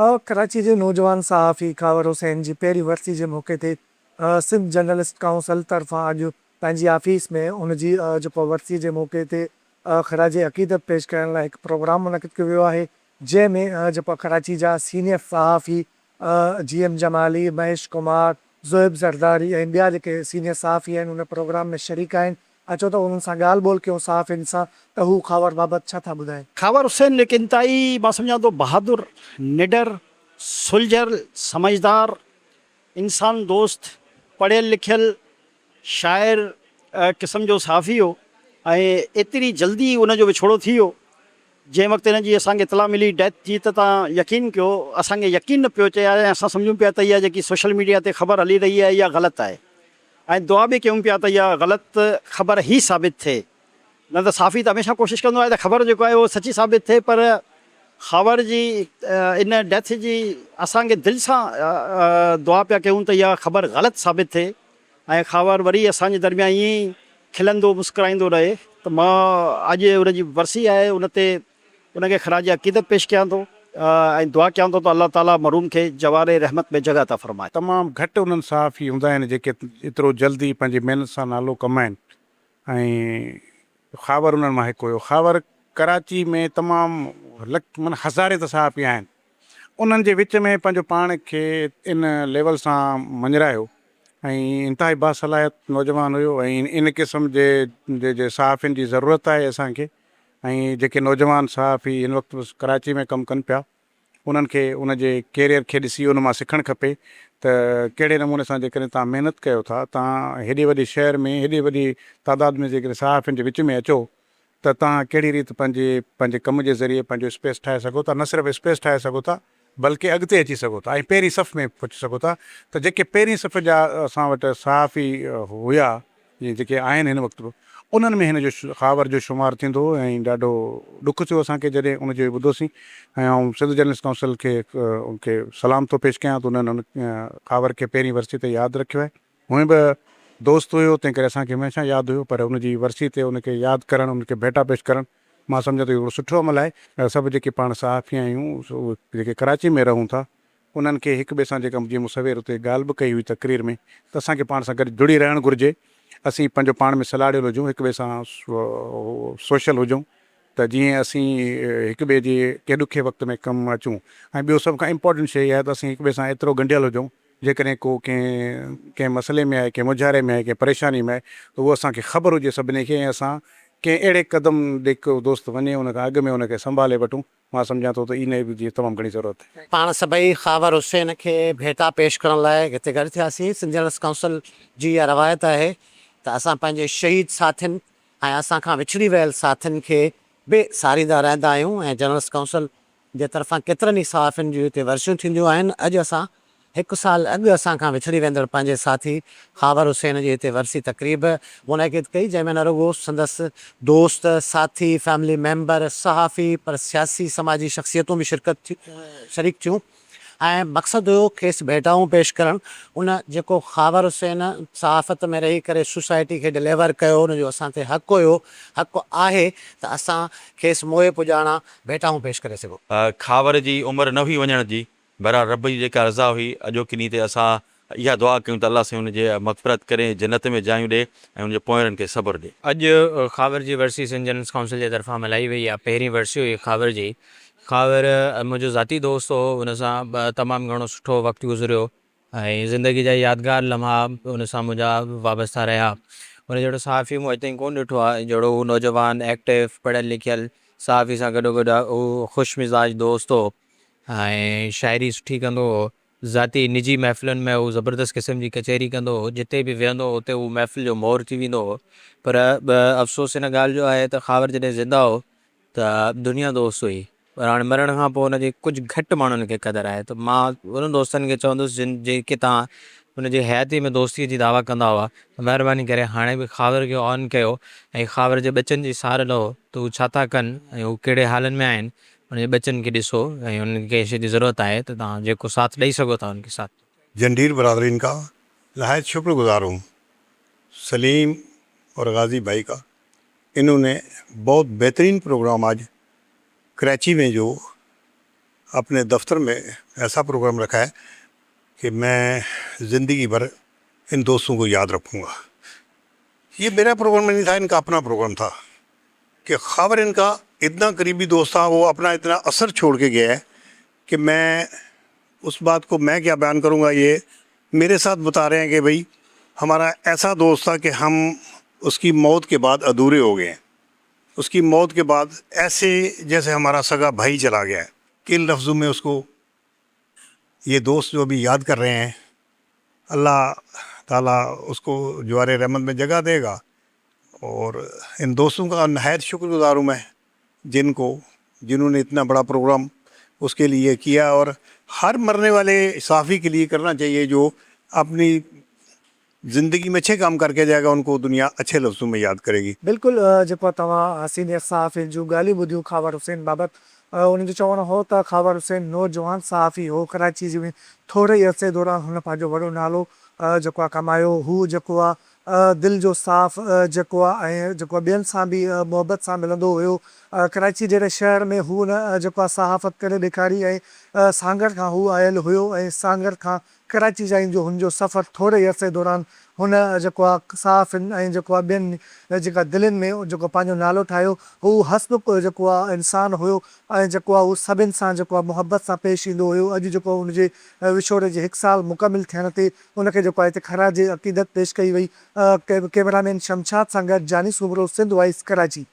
ڪراچي جي نوجوان صحافي خاور حسين جي پهرين ورسي جي موقعي تي سنڌ جرنلسٽ ڪائونسل طرفان اڄ پنهنجي آفيس ۾ ان جي جيڪو ورسي جي موقعي تي خراج عقيدت پيش ڪرڻ لاء هڪ پروگرام منعقد ڪيو ويو آهي جنهن ۾ جيڪو ڪراچي جا سينيئر صحافي جي ايم جمالي، مهيش ڪمار، زوهيب زرداري ۽ ٻيا جيڪي سينيئر صحافي آهن ان پروگرام ۾ شريڪ آهن. اچو ته انهن سان ڳالهه ٻولهه ڪيون صحافين سان ته هو خاور بابت ڇا ٿا ٻڌائين. خاور حسين هڪ انتهائي مان سمجهان ٿو بهادر، نڊر، سلجهيل، سمجهدار، انسان دوست، پڙهيل لکيل، شاعر قسم جو صحافي هو ۽ ايتري جلدي ان جو وڇوڙو ٿي ويو جنهن وقت هن جي اسان کي اطلاع ملي ڊيٿ جي ته تان يقين ڪيو اسان کي يقين نه پيو اچي ۽ اسان سمجهون پيا ته اها جيڪي سوشل ميڊيا تي خبر هلي رهي آهي اها غلط آهي ۽ دعا به ڪيون پيا ته اها غلط خبر هي ثابت ٿئي نه ته صحافي ته هميشه ڪوشش ڪندو آهي ته خبر جيڪو آهي اهو سچي ثابت ٿئي پر خاور جي ان ڊيٿ جي اسان کي دل سان دعا پيا ڪيون ته اها خبر غلط ثابت ٿئي ۽ خاور وري اسان جي درميان ائين ئي کلندو مسڪرائيندو رهي ته مان اڄ ان جي ورسي آهي ان تي ان کي خراج عقيدت پيش ڪيان ٿو ۽ دعا ڪيان ٿو ته الله تعالي مرحوم کي جوار رحمت ۾ جڳهه عطا فرمائي. تمام گهٽ انهن صحافي هوندا آهن جيڪي ايترو جلدي پنهنجي محنت سان نالو ڪمائن ۽ خاور انهن مان هڪ هيو. خاور ڪراچي ۾ تمام لک معنيٰ هزارين ته صحافي آهن انهن جي وچ ۾ پنهنجو پاڻ کي ان ليول سان مڃرايو ۽ انتهائي باصلاحيت نوجوان هيو ۽ ان قسم جي جي صحافين جي ضرورت آهي اسان کي ۽ جيڪي نوجوان صحافي هن وقت ڪراچي ۾ ڪم ڪن پيا انهن کي ان جي ڪيريئر کي ڏسي ان مان سکڻ کپي ته ڪهڙي نموني سان جيڪڏهن توهان محنت ڪيو ٿا توهان هيڏي وڏي شهر ۾ هيڏي وڏي تعداد ۾ جيڪڏهن صحافين جي وچ ۾ اچو ته توهان ڪهڙي ريت پنهنجي پنهنجي ڪم جي ذريعي پنهنجو اسپيس ٺاهي سگهو ٿا نه صرف اسپيس ٺاهي سگهو ٿا بلڪه اڳتي اچي سگهو ٿا ۽ پهرين صف ۾ پهچي سگهو ٿا ته جيڪي پهرين صف جا اسان وٽ صحافي هيا جيئن جيڪي آهن هن وقت به انهن ۾ هن جو خاور جو شمار ٿيندو هو ۽ ڏاڍو ڏک ٿيو اسان کي جڏهن ان جو ٻڌوسين ۽ آئون سنڌ جرنلسٽ ڪائونسل کي ان کي سلام ٿو پيش ڪيان ته انهن هن خاور کي پهرين ورسي تي ياد رکيو آهي. هونئن به دوست هيو تنهن ڪري اسان کي هميشه ياد هيو پر ان جي ورسي تي ان کي ياد ڪرڻ ان کي ڀيٽا پيش ڪرڻ مان سمجهان ٿو هڪڙو سٺو عمل آهي. سڀ جيڪي پاڻ صحافي آهيون جيڪي ڪراچي ۾ رهون ٿا انهن کي هڪ ٻئي سان جيڪا جيئن مون سوير اتي ڳالهه به ڪئي هئي تقرير ۾ ته اسان کي پاڻ سان گڏ جڙي رهڻ گهرجي. اسين پنهنجو پاڻ ۾ سلهاڙيل هجون، هڪ ٻئي سان سوشل هجون ته جيئن اسين هڪ ٻئي جي ڪنهن ڏکي وقت ۾ ڪم اچون ۽ ٻيو سڀ کان امپارٽنٽ شيء اها آهي ته اسين هڪ ٻئي سان ايترو ڳنڍيل هجون جيڪڏهن ڪو ڪنهن ڪنهن مسئلي ۾ آهي، ڪنهن مونجهاري ۾ آهي، ڪنهن پريشاني ۾ آهي ته اهو اسان کي خبر هجي سڀني کي ۽ اسان ڪنهن اهڙي قدم ڏي ڪو دوست وڃي ان کان اڳ ۾ ان کي سنڀالي وٺون. مان سمجهان ٿو ته ان جي تمام گهڻي ضرورت آهي. پاڻ سڀئي خاور حسين کي ڀيٽا پيش ڪرڻ لاء هتي گڏ ٿياسين. سنڌ جرنلسٽ ڪائونسل جي اها روايت آهي ته اسان پنهنجي شهيد ساٿين ۽ اسان کان وڇڙي ويل ساٿين کي به ساريندا رهندا آهيون ۽ جرنلسٽ ڪائونسل جي طرفان ڪيترن ئي صحافين جون هتي ورسيون ٿينديون آهن. اڄ اسان هڪ سال اڳ اسان کان وڇڙي ويندڙ پنهنجي ساٿي خاور حسين جي هتي ورسي تقريب منعقد ڪئي جنهن ۾ نه رڳو سندس دوست، ساٿي، فيملي ميمبر، صحافي پر سياسي سماجي شخصيتون به شرڪت شريڪ ٿيون ۽ مقصد هيو کيس ڀيٽائون پيش ڪرڻ ان جيڪو خاور حسين صحافت ۾ رهي ڪري سوسائٽي کي ڊليور ڪيو ان جو اسان تي حق هيو حق آهي ته اسان کيس موئي پڄاڻان ڀيٽائون پيش ڪري سگهون. خاور جي عمر نه هئي وڃڻ جي بهرحال رب جي جيڪا رضا هئي اڄوڪي ڏينهن تي اسان اها دعا ڪيون ته الله سائين ان جي مغفرت ڪري ۽ جنت ۾ جايون ڏي ۽ ان جي پوئرن کي صبر ڏي. اڄ خاور جي ورسي سنڌ جرنلسٽ ڪائونسل جي طرفان ملهائي وئي اها پهرين ورسي هئي خاور جي. خاور منهنجو ذاتي دوست هو ان سان تمام گهڻو سٺو وقت گذريو ۽ زندگي جا يادگار لمحا ان سان منهنجا وابسته رهيا. ان جهڙو صحافي مون اڄ تائين ڪونه ڏٺو آهي جهڙو هو نوجوان ايڪٽو پڙهيل لکيل صحافي سان گڏوگڏ هو خوش مزاج دوست هو. ۽ شاعري سٺي ڪندو هو. ذاتي نجي محفلن ۾ هو زبردست قسم جي ڪچهري ڪندو هو. جتي به ويهندو هو اتي هو محفل جو مور ٿي ويندو هو. پر افسوس ان ڳالهه جو آهي ته خاور جڏهن زنده هو ته دنيا دوست هئي پر هاڻي مرڻ کان پوء ان جي ڪجهه گهٽ ماڻهن کي قدر آهي ته مان انهن دوستن کي چوندس جن جيڪي توهان ان جي حياتي ۾ دوستي جي دعويٰ ڪندا هئا ته مهرباني ڪري هاڻي به خاور کي آن ڪيو ۽ خاور جي ٻچن جي سار لهو ته هو ڇا ٿا ڪن ۽ هو ڪهڙي حالن ۾ آهن. انهن جي ٻچن کي ڏسو ۽ انهن کي ڪنهن شيء جي ضرورت آهي ته توهان جيڪو ساٿ ڏئي سگهو ٿا انهن کي ساٿ ڏيو. جنڊير برادرين کا نهايت شڪر گذار هون سليم اور غازي ڀائي کا انهون ني بهت بهترين پروگرام آج ڪراچي مين جو अपने दफ्तर में ऐसा प्रोग्राम रखा है कि मैं ज़िंदगी भर इन दोस्तों को याद रखूँगा। ये मेरा प्रोग्राम नहीं था, इनका अपना प्रोग्राम था कि खावर इनका इतना करीबी दोस्त था, वो अपना इतना असर छोड़ के गया है कि मैं उस बात को मैं क्या बयान करूँगा। ये मेरे साथ बता रहे हैं कि भाई हमारा ऐसा दोस्त था कि हम उसकी मौत के बाद अधूरे हो गए हैं, उसकी मौत के बाद ऐसे जैसे हमारा सगा भाई चला गया है। किन लफ्ज़ों में उसको ये दोस्त जो अभी याद कर रहे हैं, अल्लाह ताला उसको जवार रहमत में जगह देगा। और इन दोस्तों का नहायत शुक्रगुजार हूँ मैं, जिनको जिन्होंने इतना बड़ा प्रोग्राम उसके लिए किया। और हर मरने वाले सहाफ़ी के लिए करना चाहिए, जो अपनी ज़िंदगी में अच्छे काम करके जाएगा उनको दुनिया अच्छे लफ्ज़ों में याद करेगी। बिल्कुल जेको तव्हां सीनियर सहाफ़ियुनि जूं ॻाल्हियूं ॿुधियूं खावर हुसैन बाबति, उन्हनि जो चवणु हो त खावर हुसैन नौजवान सहाफ़ी हो, कराची जे थोरे ई अरसे दौरान हुन पंहिंजो वॾो नालो जेको आहे कमायो। हू जेको आहे दिलि जो साफ़ जेको आहे ऐं जेको आहे ॿियनि सां बि मोहबत सां मिलंदो हुयो। कराची जहिड़े शहर में हू हुन जेको आहे सहाफ़त करे ॾेखारी ऐं सांगड़ खां हू आयल हुयो ऐं सांगड़ खां कराची ताईं जो हुन जो सफ़र थोरे ई अरसे दौरान हुन जेको आहे सहाफ़ियुनि ऐं जेको आहे ॿियनि जेका दिलनि में जेको पंहिंजो नालो ठाहियो। हू हसमुख जेको आहे इंसान हुयो ऐं जेको आहे हू सभिनि सां जेको आहे मोहबत सां पेश ईंदो हुयो। अॼु जेको हुनजे विछोड़े जे हिकु साल मुकमिल थियण ते उनखे जेको आहे हिते ख़राज अक़ीदत पेश कई वई। कैमरामैन शमशाद सां गॾु जानी सूमरो, सिंध वॉइस, कराची।